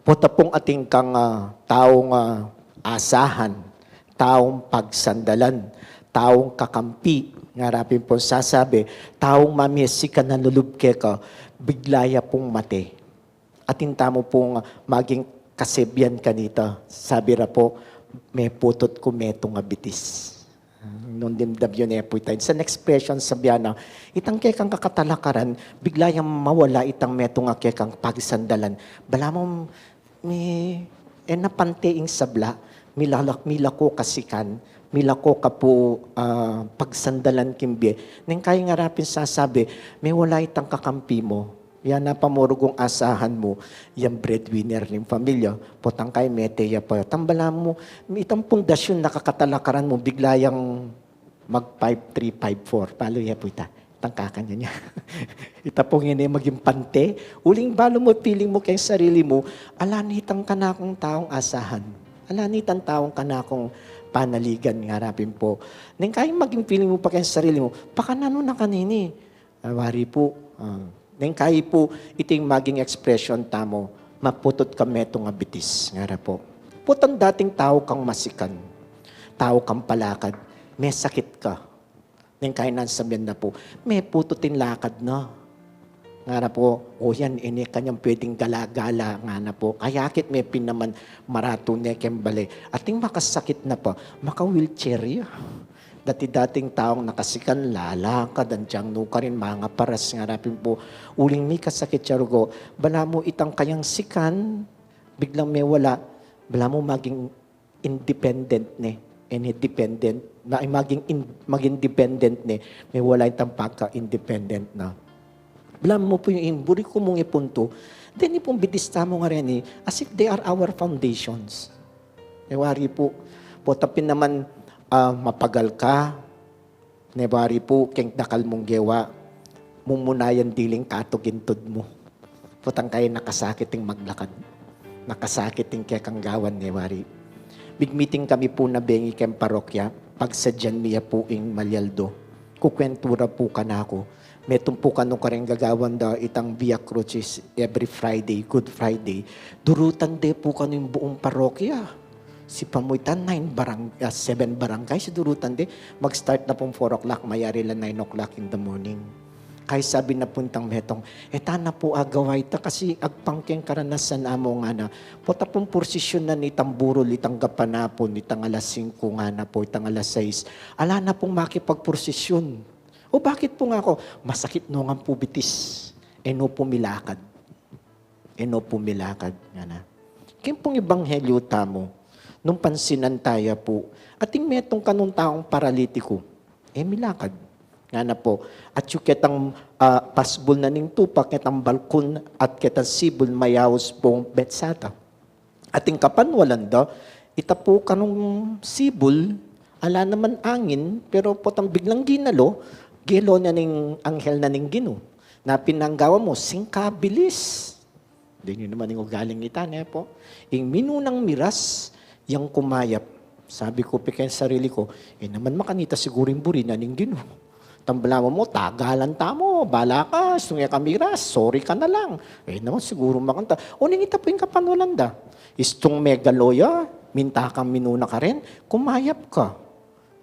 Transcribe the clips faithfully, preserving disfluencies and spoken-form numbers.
Pota pung atin kang, ah, taung, ah, asahan, taung pagsandalan, taung kakampi, ngara pin pung sasabi, taung mamie sikan a lulub keka, bigla ya pung mate. Atin tamu pung maging kasebian kanita, sabi ra pu, meputut ku metung a bitis. Nung dimdam yu ne pu ita, it's an expression, sabian na, itang kekang kakatalakaran, bigla yang mawala itang metung a kekang pagsandalan. Balamu, mi, e na pante ing sabla, milala-, milako ka sikan, milako ka pu, ah, pagsandalan king bie. Neng kaya ngara pin sasabi, mewala itang kakampi mu. Yan na pamurugong asahan mu, yang breadwinner ning pamilya. Potang kaya mete ya pa. Tang balamu, itang pundasyun na kakatalakaran mu, bigla yang mag five three, five four. Palu ya pu ita. Tang kakanyan ya. Ita pung ini maging pante. Uling balu mu, feeling mu keng sarili mu, ala nitang kanakung taung asahan. Ala nitang taung kanakung panaligan, ngara pin pu. Neng kaya maging feeling mu pa keng sarili mu, pakananu na kanini? Ah, wari pu, ah, neng kaya pu, iting maging expression tamu, maputut ka metung a bitis, ngara pu. Potang dating tau kang masikan, tau kang palakad, mesakit ka. Neng kaya nang sabian na pu, meputut ing lakad na. Ngara pu, o yan, ini kanyang pwedeng gala-gala, ngana pu. Kaya akit me pin naman maratu ne keng bale. Ating makasakit na pa, maka-wheelchair ya. Dati-dating taung nakasikan, lalakad, antiang nukarin, mangaparas, ngara pin pu, uling mikasakit ya rugo. Balamu itang kayang sikan, biglang mewala, balamu maging independent ne. Any dependent, na, maging in-, maging dependent ne, mewala itang pagka-independent na. Balamu pu ing buri ku mung ipuntu, deni pung bitis tamu ngeni, as if they are our foundations. E wari pu, pota pin naman, ah, mapagal ka, ne wari pu, keng dakal mung gewa, mumuna yang diling katugintud mu. Potang kaya nakasakit ing maglakad. Nakasakit ing kekang gawan, ne wari. Mig-meeting kami pu na bengi keng parokya, pagsadyan mi ya pu ing Malialdo. Kukwentu ra pu kanaku. Metung pu kanu kareng gagawan da itang Via Crucis every Friday, Good Friday. Durutan de pu kanu ing buung parokya. Sipa mu ita nine barang-, ah, seven barangay, sidurutan de. Mag-start na pung four o'clock, mayari la nine o'clock in the morning. Kaya sabi na pu nitang metung, e ta na pu agawa ita kasi agpang keng karanasan amu, ngana. Pota pung pursisyun na nitang burul, itang gapan apun, itang alas singko, ngana pu, itang alas sais. Ala na pung makipagpursisyun. O bakit pu, ngaku, masakit no ngan pu bitis. E no pu milakad. E no pu milakad, ngana. Keng pung ebanghelyu tamu, nung pansinan taya pu, ating metung kanung taung paralitiku, e milakad. Ngana pu, atyu ketang, ah, pasbul na ning tupa, ketang balkon at ketang sibul mayaus pung Bethsaida. Ating kapanwalan da, ita pu kanung sibul, ala naman angin, pero potang biglang ginalo, gelo na ning anghel na ning Ginu. Na pin ing gawa mu, singkabilis. Deni naman ing ugaling ita, ne pu. Ing minunang miras, yang kumayap. Sabi ku pi keng sarili ku, e naman makanita siguru ing buri na ning Ginu. Tang balamu mu, tagalan tamu, bala ka, istung e ka miras, sorry ka na lang. E naman siguru makanita. Uling ita pu ing kapanwalan da. Istung megalo ya, minta kang minuna karin, kumayap ka.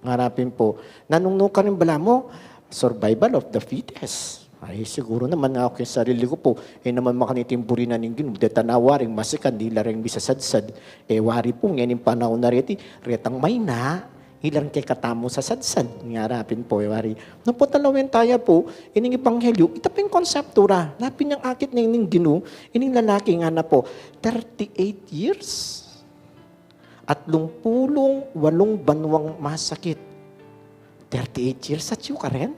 Ngara pin pu, nanung nu karin balamu, survival of the fittest. Ay, siguru naman, ngaku keng sarili ku pu, e naman makanita ing buri na ning Ginu, deta na waring masikan, ila reng misasadsad. E wari pu, ngening panaun a reti, retang maina, ila reng kekatamu sasadsad. Ngara pin pu, e wari. Nung pota lawen taya pu, ining ebanghelyu, ita pin konseptu ra, na pin yang akit ne ning Ginu, ining lalaki, ngana pu, thirty-eight years. Atlung pulung walung banuang masakit. Thirty-eight years, atyu karin?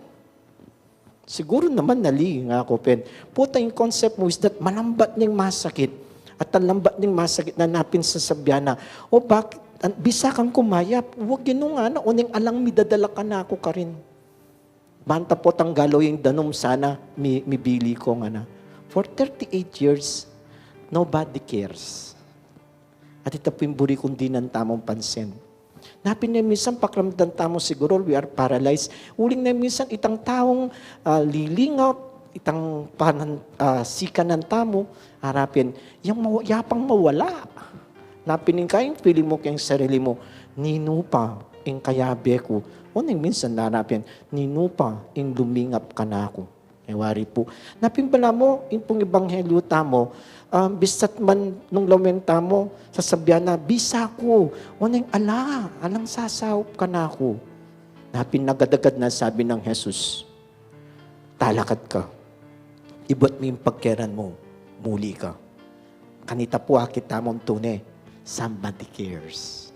Siguru naman nali, ngaku pin. Pota ing concept mu is that malambat ning masakit. At ang lambat ning masakit na, na pin sasabian na, o bakit, an-, bisa kang kumayap, wag yun nga na, o ning alang midadala kanaku karin. Banta potang galo ing danum sana mi-, mibili ku, ngana. For thirty-eight years, nobody cares. At ita pu ing buri kung dinan tamung pansin. Na pin ne minsan pakiramdam tamu siguru, we are paralyzed. Uling ne minsan itang taung, ah, lilingap, itang panan, ah, sikanan tamu, arapin, yang mawa-, yapang mawala. Napin ing kayang feeling mu keng sarili mu, ninu pa ing kayabe ku. O neng minsan narapin, ninu pa ing lumingap kanaku. E wari pu. Napin balamu, ing pung ebanghelyu tamu, ah, bisat man nung lawen tamu, sasabian na, bisa ku, o neng ala, alang sasaup kanaku. Napin agad-agad na sabi nang Jesus, talakad ka. Ibat mu ing pagkeran mu, muli ka. Kanita pu akit tamung tune, somebody cares.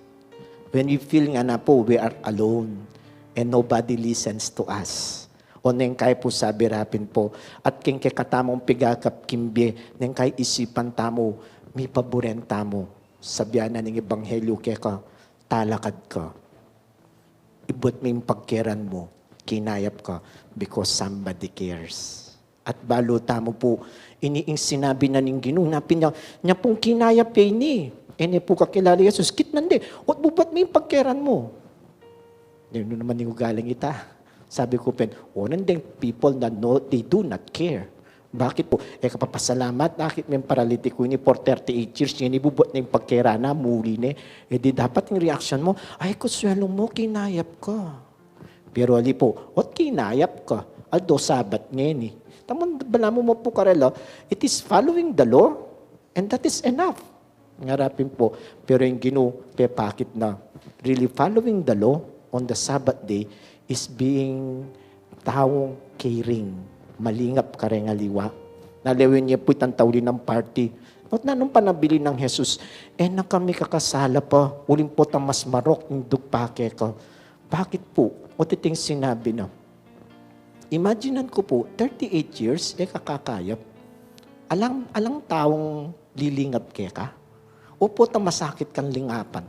When we feel nga na pu, we are alone and nobody listens to us. O neng kaya pu sabi rapin pu, at keng kekatamung pigakap kimbe, neng kaya isipan tamu, mipaburen tamu. Sabian na ning ebanghelyu keka, talakad ka. Ibat mu ing pagkeran mu, kinayap ka, because somebody cares. At balu tamu pu, ini ing sinabi na ning Ginu, napin nya, nya pung kinayap ya ini. E ne pu kakilala Jesus, kitnan de, ot bubat mu ing pagkeran mu. Nanu naman ing ugaling ita. Sabi ku pen, o nandeng people na no, they do not care. Bakit pu? E kapapasalamat, akit meng paralitiku ini for thirty-eight years, ini bubat na ing pagkeran na, muli ne. E di dapat ing reaction mu, ay, konsuelo mu, kinayap ka. Pero ali pu, ot kinayap ka, although Sabat ngeni. Tamu balamu mu pu karela, it is following the law, and that is enough. Ngarapin pu, pero ing Ginu, pepakit na, really following the law on the Sabbath day is being taung caring, malingap kareng aliwa. Nalewin ye pu itang tauli nang party. Ot nanung panabilin nang Jesus, e na kami kakasala pa, uling potang mas marok ing dugpa keka. Bakit pu? Ot iting sinabi na. Imaginan ku pu, thirty-eight years, e ka kakayap. Alang, alang taung lilingap keka. O potang masakit kang lingapan.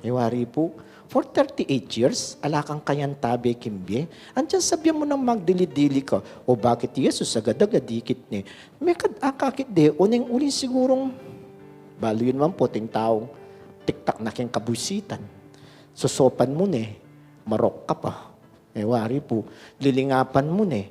E wari pu, for thirty-eight years, ala kang kayantabe kimbe. Antian sabian mu nang magdili-dili ka. O bakit Jesus agad-agad ikit ne? Mekad akakit de, o neng uling sigurung, balu yu naman pu, ating taung tiktak na keng kabuisitan. Sosopan mu ne, marok ka pa. E wari pu, lilingapan mu ne,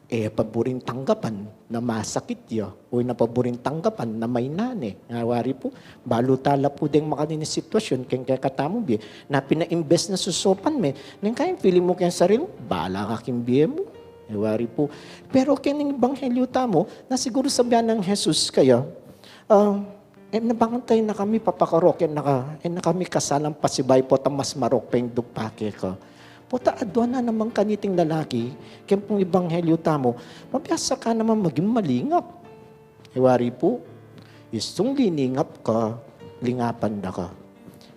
e pa buring tanggapan na masakit ya, o e na pa buring tanggapan na maina ne. Nga wari pu, balu tala pu deng makanini sitwasyun keng kekatamu bie. Napin imbes na sosopan me, neng kaya feeling mu keng sarili mu, bala ka king bie mu. E wari pu. Pero keng ebanghelyu tamu, na siguru sabian nang Jesus kaya, ah, e na bang tayu na kami papakarok, e na ka, e na kami kasalang pasibayu potang mas marok pa ing dugpa keka. Pota adwan na naman kaniting lalaki, keng pung ebanghelyu tamu, mabiasa ka naman maging malingap. E wari pu, istung liningap ka, lingapan da ka.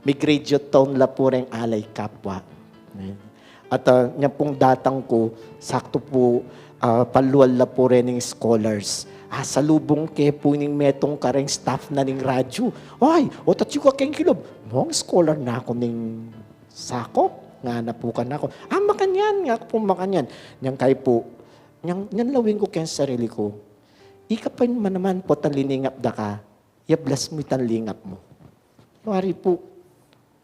Migraduate town la pu reng alay kapwa. Amen. At, ah, nya pung datang ku, saktu pu, ah, palual la pu rening scholars. Asalubung ke pu ning metung kareng staff na ning radyu. Ay, otat yu ka keng kilub. Mong scholar na ku ning Sakop, ngana pu kanaku. Ah, makanyan, ngaku pu makanyan. Nyang kaya pu, nyang, nyang lawin ku keng sarili ku. Ika pa man naman potang liningap da ka, yablas mu itang lingap mu. Wari pu,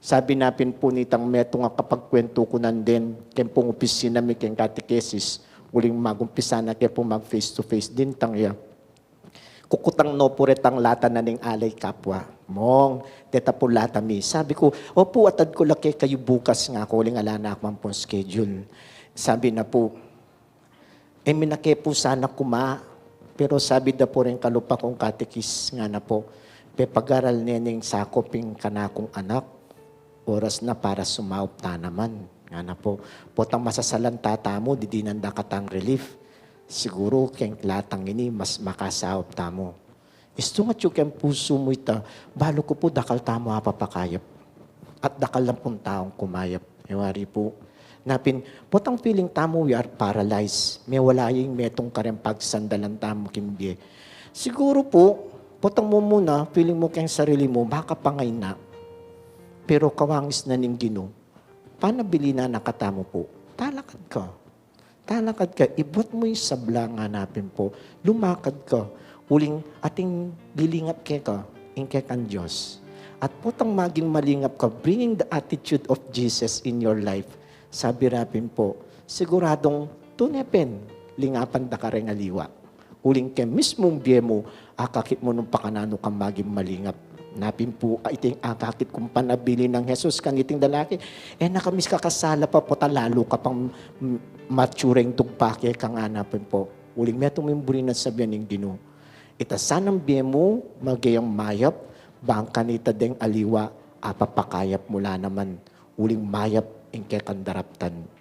sabi na pin pu nitang metung a kapagkwentu ku nandin, keng pung opisina mi keng katekesis, uling magumpisa na ke pu mag face to face din tang ya. Kukutang no pu retang lata na ning alay kapwa. Mong, deta pu lata mi. Sabi ku, opu, atad ku la kekayu bukas, ngaku, uling ala na ku man pung schedule. Sabi na pu, e mi na ke pu sana kuma, pero sabi da pu reng kalupa kung katekis, ngana pu, pepagaral ne ning Sakop ing kanakung anak, oras na para sumaup ta naman, ngana pu. Potang masasalan ta tamu, didinan da katang relief. Siguru keng latang ini mas makasaup tamu. Istung atyu keng pusu mu ita, balu ku pu dakal tamu apapakayap. At dakal lang pung taung kumayap. E wari pu. Na pin, potang feeling tamu we are paralyzed. Mewala ya ing metung kareng pagsandalan tamu king bie. Siguru pu, potang mumuna, feeling mu keng sarili mu, makapangayna. Pero kawangis na ning Ginu, panabilin na na katamu pu, talakad ka. Talakad ka, ibuat mu ing sabla, ngana pin pu, lumakad ka. Uling ating lilingap keka, ing kekang Dios. At potang maging malingap ka, bringing the attitude of Jesus in your life. Sabi ra pin pu, siguradung tune pin, lingapan da ka reng aliwa. Uling keng mismung bie mu, akakit mu nung pakananu kang maging malingap. Na pin pu, a, iting akakit kung panabilin nang Jesus kaniting lalaki. E na ka miskakasala pa pu, ta lalu ka pang, mm, mature ing tugpa ke kang, ana pin pu. Uling metung mu ing buri nang sabian ning Ginu. Itasan ing bie mu, mageyang mayap, bang kanita deng aliwa, apapakayap mu la naman, uling mayap ing kekang daraptan.